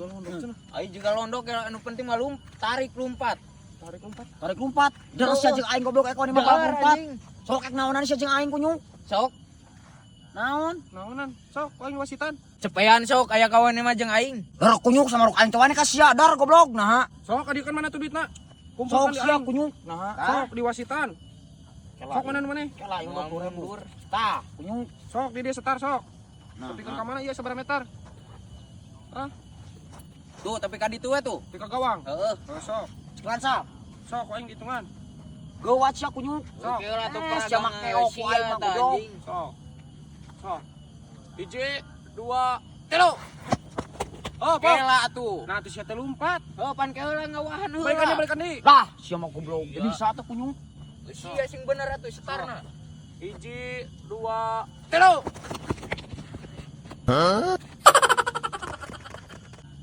Juga londok cenah. Aing juga londok ya, anu penting mah tarik lompat. Tarik lompat. Tarik lompat. Deres sia jeung aing, goblok, ekon mah Dar, lompat. anjing. Sok ek naonan sia jeung aing, kunyuk? Sok. Naon? Naonan? Sok, ku aing wasitan. Cepean sok, aya kawan mah jeung aing. Dar kunyuk sama ruk aing teh wani ka sia, dar goblok nah. Sok ka dieu kan mana tuh duitna? Sok Kumpulkan di sia aing. kunyuk nah. Sok diwasitan. Sok mana nu maneh? Kela aing Moal 20.000. mundur. Tah, kunyuk. Sok di dieu setar sok. Nah, Tapi ka mana ieu sabaraha meter? Hah? Tuh, tapi ka ditu we tuh. Di ka gawang. Heeh. Oh, sok. Cekelan sa. Sok ku aing dihitungan. Geuwat sia kunyuk. Sok. Oke lah tuh Eh, sia mah keok ku aing mah, goblok. anjing. Sok. Sok. Hiji, dua, tilu. Oh, pok. Kela atuh. Nah, tuh sia teh lompat. Oh, pan keula ngawahan heula. Balikan deui, balikan deui. Lah, sia mah goblok. Iya. Bisa tuh kunyuk. Sia sing bener atuh setarna. Hiji, dua, tilu.